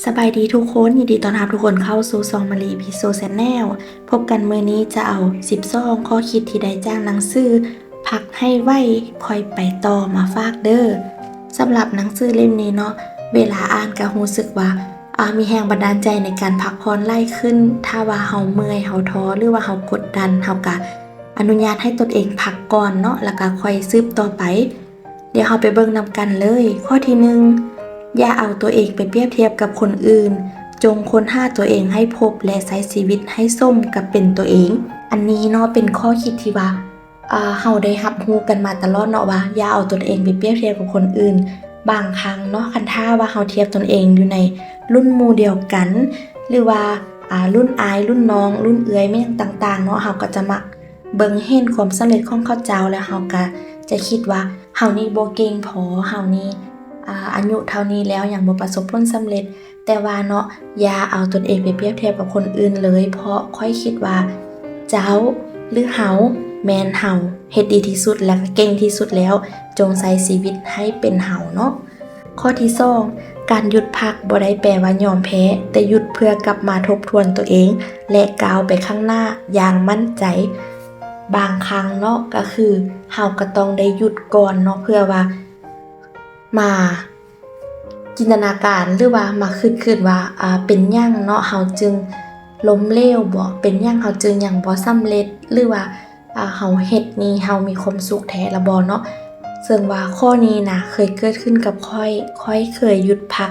ສະບາຍດີທຸກຄົນ, ຍິນດີຕ້ອນຮັບທຸກຄົນເຂົ້າສູ່ຊ່ອງມາລີ Peso Channel. ພົບກັນມື້ນີ້ຈະເອົາສິບສອງຂໍ້ຄິດທີ່ໄດ້ຈາກໜັງສື ພັກໃຫ້ໄວ ຄ່ອຍໄປຕໍ່ ມາຝາກເດີ້. ສຳລັບໜັງສືເຫຼັ້ມນີ້ເນາະ, ເວລາອ່ານກໍຮູ້ສຶກວ່າ ອາ ມີແຮງບັນດານໃຈໃນການພັກຜ່ອນຫຼາຍຂຶ້ນ. ຖ້າວ່າເຮົາເມື່ອຍ, ເຮົາທໍ້ ຫຼືວ່າເຮົາກົດດັນ, ເຮົາກໍອະນຸຍາດໃຫ້ຕົນເອງພັກກ່ອນເນາະ, ແລ້ວກໍຄ່ອຍສືບຕໍ່ໄປ. ດຽວເຮົາໄປເບິ່ງນຳກັນເລີຍ. ຂໍ້ທີໜຶ່ງ, ຢ່າເອົາຕົວເອງໄປປຽບທຽບກັບຄົນອື່ນ. ຈົ່ງຄົ້ນຫາຕົວເອງໃຫ້ພົບ ແລະ ໃຊ້ຊີວິດໃຫ້ສົມກັບເປັນຕົວເອງ. ອັນນີ້ເນາະ ເປັນຂໍ້ຄິດທີ່ວ່າ ເຮົາໄດ້ຮັບຮູ້ກັນມາຕະຫຼອດເນາະວ່າ ຢ່າເອົາຕົນເອງໄປປຽບທຽບກັບຄົນອື່ນ. ບາງຄັ້ງເນາະ ຄັນຖ້າວ່າເຮົາທຽບຕົນເອງຢູ່ໃນລຸ້ນໝູ່ດຽວກັນ ຫຼືວ່າ ອາ ລຸ້ນອ້າຍ ລຸ້ນນ້ອງ ລຸ້ນເອື້ອຍ ແມ່ນຫຍັງຕ່າງໆເນາະ, ເຮົາກໍຈະມັກເບິ່ງເຫັນຄວາມສຳເລັດຂອງເຂົາເຈົ້າ ແລ້ວເຮົາກໍຈະຄິດວ່າ ເຮົານີ້ບໍ່ເກັ່ງພໍ, ເຮົານີ້ ອາ ອາຍຸເທົ່ານີ້ແລ້ວ ຍັງບໍ່ປະສົບຜົນສຳເລັດ. ແຕ່ວ່າເນາະ, ຢ່າເອົາຕົນເອງໄປປຽບທຽບກັບຄົນອື່ນເລີຍ, ເພາະຂ້ອຍຄິດວ່າເຈົ້າ ຫຼື ເຮົາ ແມ່ນເຮົາ ເຮັດດີທີ່ສຸດ ແລະ ກໍເກັ່ງທີ່ສຸດແລ້ວ. ຈົ່ງໃຊ້ຊີວິດໃຫ້ເປັນເຮົາເນາະ. ຂໍ້ທີສອງ, ການຢຸດພັກບໍ່ໄດ້ແປວ່າຍອມແພ້, ແຕ່ຢຸດເພື່ອກັບມາທົບທວນຕົວເອງ ແລະ ກ້າວໄປຂ້າງໜ້າຢ່າງໝັ້ນໃຈ. ບາງຄັ້ງເນາະ ກໍຄືເຮົາກໍຕ້ອງໄດ້ຢຸດກ່ອນເນາະ ເພື່ອວ່າມາຈິນຕະນາການ ຫຼືວ່າມາຄິດຂຶ້ນວ່າ ອາ ເປັນຫຍັງເນາະ ເຮົາຈຶ່ງລົ້ມເຫຼວບໍ? ເປັນຫຍັງເຮົາຈຶ່ງຍັງບໍ່ສຳເລັດ? ຫຼືວ່າ ອາ ເຮົາເຮັດນີ້ເຮົາມີຄວາມສຸກແທ້ລະບໍເນາະ? ເຊິ່ງວ່າຂໍ້ນີ້ນະເຄີຍເກີດຂຶ້ນກັບຂ້ອຍ, ຂ້ອຍເຄີຍຢຸດພັກ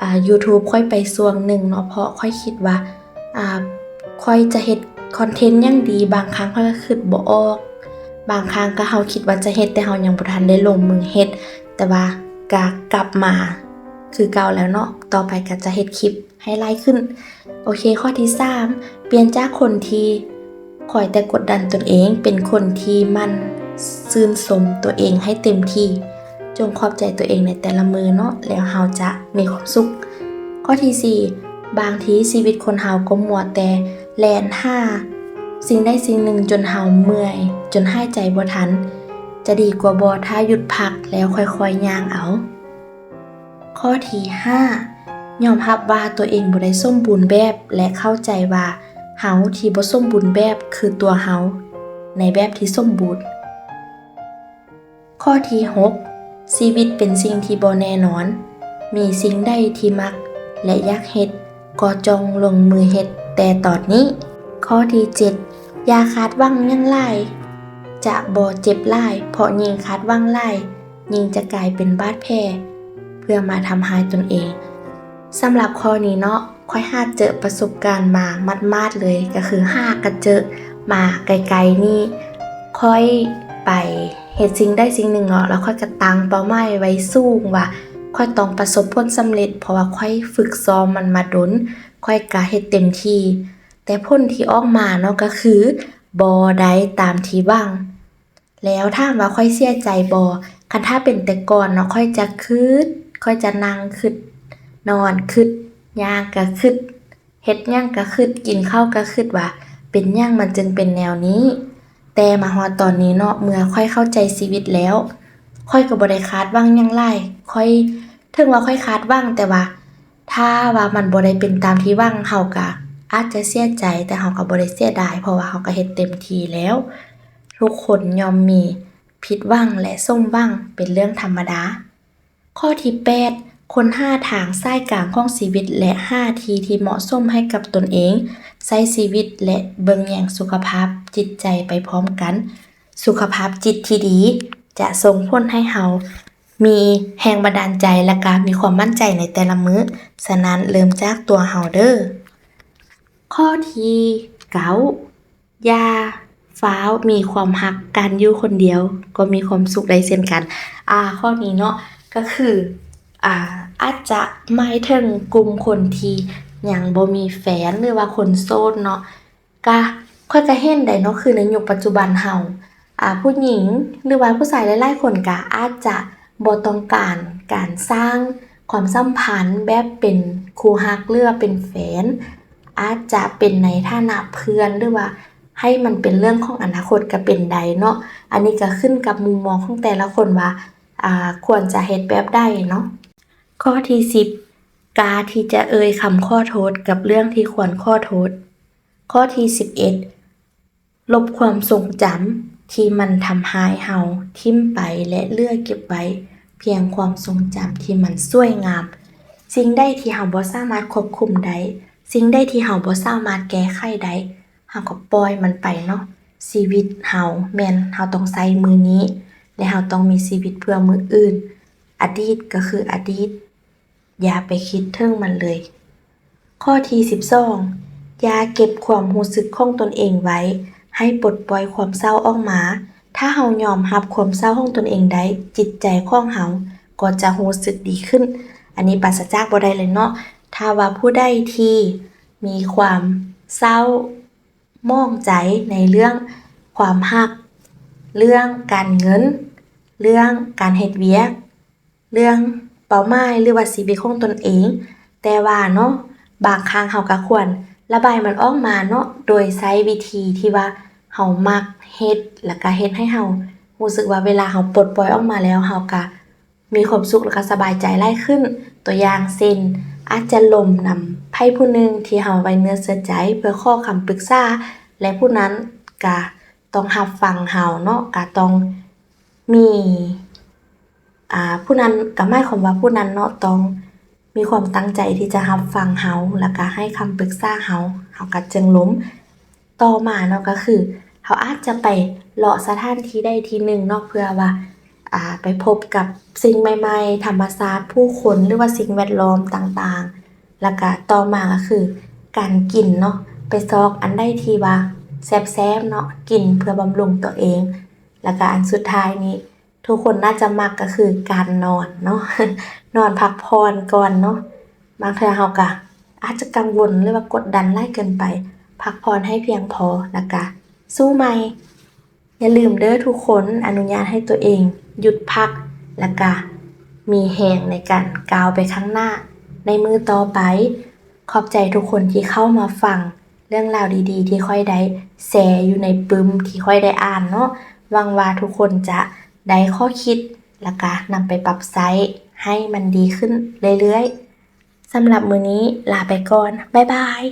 ອາ YouTube ຂ້ອຍໄປຊ່ວງໜຶ່ງເນາະ ເພາະຂ້ອຍຄິດວ່າ ອາ ຂ້ອຍຈະເຮັດຄອນເທັນຫຍັງດີ, ບາງຄັ້ງຂ້ອຍກໍຄິດບໍ່ອອກ, ບາງຄັ້ງກໍເຮົາຄິດວ່າຈະເຮັດ ແຕ່ເຮົາຍັງບໍ່ທັນໄດ້ລົງມືເຮັດ, ແຕ່ວ່າກໍກັບມາຄືເກົ່າແລ້ວເນາະ, ຕໍ່ໄປກໍຈະເຮັດຄລິບ ໃຫ້ຫຼາຍຂຶ້ນ. ໂອເຄ, ຂໍ້ທີສາມ, ປ່ຽນຈາກຄົນທີ່ຄອຍແຕ່ກົດດັນຕົນເອງ ເປັນຄົນທີ່ໝັ່ນຊື່ນຊົມຕົວເອງໃຫ້ເຕັມທີ່. ຈົ່ງຂອບໃຈຕົວເອງໃນແຕ່ລະມື້ເນາະ, ແລ້ວເຮົາຈະມີຄວາມສຸກ. ຂໍ້ທີສີ່, ບາງທີຊີວິດຄົນເຮົາກໍມົວແຕ່ແລ່ນຫາສິ່ງໃດສິ່ງໜຶ່ງຈົນເຮົາເມື່ອຍ, ຈົນຫາຍໃຈບໍ່ທັນ. ຈະດີກວ່າບໍ່ ຖ້າຢຸດພັກແລ້ວຄ່ອຍໆຍ່າງເອົາ. ຂໍ້ທີຫ້າ, ຍອມຮັບວ່າຕົວເອງບໍ່ໄດ້ສົມບູນແບບ ແລະ ເຂົ້າໃຈວ່າເຮົາທີ່ບໍ່ສົມບູນແບບຄືຕົວເຮົາໃນແບບທີ່ສົມບູນ. ຂໍ້ທີຫົກ, ຊີວິດເປັນສິ່ງທີ່ບໍ່ແນ່ນອນ, ມີສິ່ງໃດທີ່ມັກ ແລະ ຢາກເຮັດ ກໍຈົ່ງລົງມືເຮັດແຕ່ຕອນນີ້. ຂໍ້ທີເຈັດ, ຢ່າຄາດຫວັງຫຍັງຫຼາຍ, ຈະບໍ່ເຈັບຫຼາຍ, ເພາະຍິ່ງຄາດຫວັງຫຼາຍ ຍິ່ງຈະກາຍເປັນບາດແຜເພື່ອມາທຳຮ້າຍຕົນເອງ. ສຳລັບຂໍ້ນີ້ເນາະ, ຂ້ອຍຫາເຈິປະສົບການມາໝາດໆເລີຍ, ກໍຄືຫາກະເຈິມາໃກ້ໆນີ້. ຂ້ອຍໄປເຮັດສິ່ງໃດສິ່ງໜຶ່ງເນາະ, ແລ້ວຂ້ອຍກໍຕັ້ງເປົ້າໝາຍໄວ້ສູງວ່າ ຂ້ອຍຕ້ອງປະສົບຜົນສຳເລັດ, ເພາະວ່າຂ້ອຍຝຶກຊ້ອມມັນມາດົນ, ຂ້ອຍກະເຮັດເຕັມທີ່. ແຕ່ຜົນທີ່ອອກມາເນາະ ກໍຄືບໍ່ໄດ້ຕາມທີ່ຫວັງ. ແລ້ວຖາມວ່າຂ້ອຍເສຍໃຈບໍ່? ຄັນຖ້າເປັນແຕ່ກ່ອນເນາະ, ຂ້ອຍຈະຄຶດ, ຂ້ອຍຈະນັ່ງຄຶດ, ນອນຄຶດ, ຍ່າງກະຄຶດ, ເຮັດຫຍັງກະຄຶດ, ກິນເຂົ້າກະຄຶດວ່າ ເປັນຫຍັງມັນຈຶ່ງເປັນແນວນີ້? ແຕ່ມາຮອດຕອນນີ້ເນາະ, ເມື່ອຂ້ອຍເຂົ້າໃຈຊີວິດແລ້ວ, ຂ້ອຍກໍບໍ່ໄດ້ຄາດຫວັງຫຍັງຫຼາຍ. ຂ້ອຍ, ເຖິງວ່າຂ້ອຍຄາດຫວັງ, ແຕ່ວ່າ ຖ້າວ່າມັນບໍ່ໄດ້ເປັນຕາມທີ່ຫວັງ, ເຮົາກະອາດຈະເສຍໃຈ, ແຕ່ເຮົາກະບໍ່ໄດ້ເສຍດາຍ, ເພາະວ່າເຮົາກະເຮັດເຕັມທີ່ແລ້ວ. ທຸກຄົນຍ່ອມມີຜິດຫວັງ ແລະ ສົມຫວັງ, ເປັນເລື່ອງທຳມະດາ. ຂໍ້ທີແປດ, ຄົ້ນຫາທາງສາຍກາງຂອງຊີວິດ ແລະ ຫາທີ່ທີ່ເໝາະສົມໃຫ້ກັບຕົນເອງ, ໃຊ້ຊີວິດ ແລະ ເບິ່ງແຍງສຸຂະພາບຈິດໃຈໄປພ້ອມກັນ. ສຸຂະພາບຈິດທີ່ດີຈະສົ່ງຜົນໃຫ້ເຮົາ ມີແຮງບັນດານໃຈ ແລະ ກະມີຄວາມໝັ້ນໃຈໃນແຕ່ລະມື້. ສະນັ້ນ, ເລີ່ມຈາກຕົວເຮົາເດີ້. ຂໍ້ທີເກົ້າ, ຢ່າຟ້າວມີຄວາມຮັກ, ການຢູ່ຄົນດຽວກໍມີຄວາມສຸກໄດ້ເຊັ່ນກັນ. ອາ, ຂໍ້ນີ້ເນາະ, ກໍຄື, ອາ, ອາດຈະໝາຍເຖິງກຸ່ມຄົນທີ່ຍັງບໍ່ມີແຟນ ຫຼືວ່າຄົນໂສດເນາະ. ກະ ຂ້ອຍກະເຫັນໄດ້ເນາະ, ຄືໃນຍຸກປັດຈຸບັນເຮົາ ອາ ຜູ້ຍິງ ຫຼືວ່າຜູ້ຊາຍຫຼາຍໆຄົນກະອາດຈະບໍ່ຕ້ອງການການສ້າງຄວາມສຳພັນແບບເປັນຄູ່ຮັກ ຫຼືວ່າເປັນແຟນ, ອາດຈະເປັນໃນຖານະເພື່ອນ ຫຼືວ່າໃຫ້ມັນເປັນເລື່ອງຂອງອະນາຄົດກະເປັນໄດ້ເນາະ. ອັນນີ້ກະຂຶ້ນກັບມຸມມອງຂອງແຕ່ລະຄົນວ່າ ອາ ຄວນຈະເຮັດແບບໃດເນາະ. ຂໍ້ທີສິບ, ກ້າທີ່ຈະເອີ່ຍຄຳຂໍໂທດກັບເລື່ອງທີ່ຄວນຂໍໂທດ. ຂໍ້ທີສິບເອັດ ລົບຄວາມຊົງຈຳທີ່ມັນທຳຮ້າຍເຮົາຖິ້ມໄປ ແລະ ເຫຼືອເກັບໄວ້ພຽງຄວາມຊົງຈຳທີ່ມັນສວຍງາມ. ສິ່ງໃດທີ່ເຮົາບໍ່ສາມາດຄວບຄຸມໄດ້, ສິ່ງໃດທີ່ເຮົາບໍ່ສາມາດແກ້ໄຂໄດ້, ເຮົາກໍປ່ອຍມັນໄປເນາະ. ຊີວິດເຮົາແມ່ນເຮົາຕ້ອງໃຊ້ມື້ນີ້ ແລະ ເຮົາຕ້ອງມີຊີວິດເພື່ອມື້ອື່ນ. ອະດີດກໍຄືອະດີດ, ຢ່າໄປຄິດເຖິງມັນເລີຍ. ຂໍ້ທີສິບສອງ ຢ່າເກັບຄວາມຮູ້ສຶກຂອງຕົນເອງໄວ້, ໃຫ້ປົດປ່ອຍຄວາມເສົ້າອອກມາ. ຖ້າເຮົາຍອມຮັບຄວາມເສົ້າຂອງຕົນເອງໄດ້, ຈິດໃຈຂອງເຮົາກໍຈະຮູ້ສຶກດີຂຶ້ນ. ອັນນີ້ປາສະຈາກບໍ່ໄດ້ເລີຍເນາະ. ຖ້າວ່າຜູ້ໃດທີ່ມີຄວາມເສົ້າ ໝອງໃຈໃນເລື່ອງຄວາມຮັກ, ເລື່ອງການເງິນ, ເລື່ອງການເຮັດວຽກ, ເລື່ອງເປົ້າໝາຍ ຫຼືວ່າຊີວິດຂອງຕົນເອງ, ແຕ່ວ່າເນາະ ບາງຄັ້ງເຮົາກໍຄວນລະບາຍມັນອອກມາເນາະ ໂດຍໃຊ້ວິທີທີ່ວ່າເຮົາມັກເຮັດ ແລ້ວກໍເຮັດໃຫ້ເຮົາຮູ້ສຶກວ່າເວລາເຮົາປົດປ່ອຍອອກມາແລ້ວ ເຮົາກໍ ມີຄວາມສຸກ ແລ້ວກໍສະບາຍໃຈຫຼາຍຂຶ້ນ. ຕົວຢ່າງເຊັ່ນ ອາດຈະລົມນຳໃຜຜູ້ໜຶ່ງທີ່ເຮົາໄວ້ເນື້ອເຊື່ອໃຈ ເພື່ອຂໍຄຳປຶກສາ ແລະ ຜູ້ນັ້ນກະຕ້ອງຮັບຟັງເຮົາເນາະ, ກະຕ້ອງມີ ອາ ຜູ້ນັ້ນ ກະໝາຍຄວາມວ່າຜູ້ນັ້ນເນາະ ຕ້ອງມີຄວາມຕັ້ງໃຈທີ່ຈະຮັບຟັງເຮົາ ແລ້ວກະໃຫ້ຄຳປຶກສາເຮົາ, ເຮົາກະຈຶ່ງລົມ. ຕໍ່ມາເນາະ ກໍຄືເຮົາອາດຈະໄປເລາະສະຖານທີ່ໃດທີ່ໜຶ່ງເນາະ ເພື່ອວ່າ ອາ ໄປພົບກັບສິ່ງໃໝ່ໆ, ທຳມະຊາດ, ຜູ້ຄົນ ຫຼືວ່າສິ່ງແວດລ້ອມຕ່າງໆ. ແລ້ວກະຕໍ່ມາກໍຄືການກິນເນາະ, ໄປຊອກອັນໃດທີ່ວ່າແຊບໆເນາະ, ກິນເພື່ອບຳລຸງຕົວເອງ. ແລ້ວກະອັນສຸດທ້າຍນີ້ ທຸກຄົນໜ້າຈະມັກກໍຄືການນອນເນາະ, ນອນພັກຜ່ອນກ່ອນເນາະ. ບາງເທື່ອເຮົາກະອາດຈະກັງວົນ ຫຼືວ່າກົດດັນຫຼາຍເກີນໄປ, ພັກຜ່ອນໃຫ້ພຽງພໍ ແລ້ວກະສູ້ໃໝ່. ຢ່າລືມເດີ້ທຸກຄົນ, ອະນຸຍາດໃຫ້ຕົວເອງຢຸດພັກ ແລ້ວກະມີແຮງໃນການກ້າວໄປຂ້າງໜ້າໃນມື້ຕໍ່ໄປ. ຂອບໃຈທຸກຄົນທີ່ເຂົ້າມາຟັງ ເລື່ອງລາວດີໆ ທີ່ຂ້ອຍໄດ້ແຊຢູ່ໃນປຶ້ມທີ່ຂ້ອຍໄດ້ອ່ານເນາະ. ຫວັງວ່າທຸກຄົນຈະໄດ້ຂໍ້ຄິດ ແລ້ວກະນຳໄປປັບໃຊ້ໃຫ້ມັນດີຂຶ້ນເລື້ອຍໆ. ສຳລັບມື້ນີ້ລາໄປກ່ອນ. ບາຍບາຍ.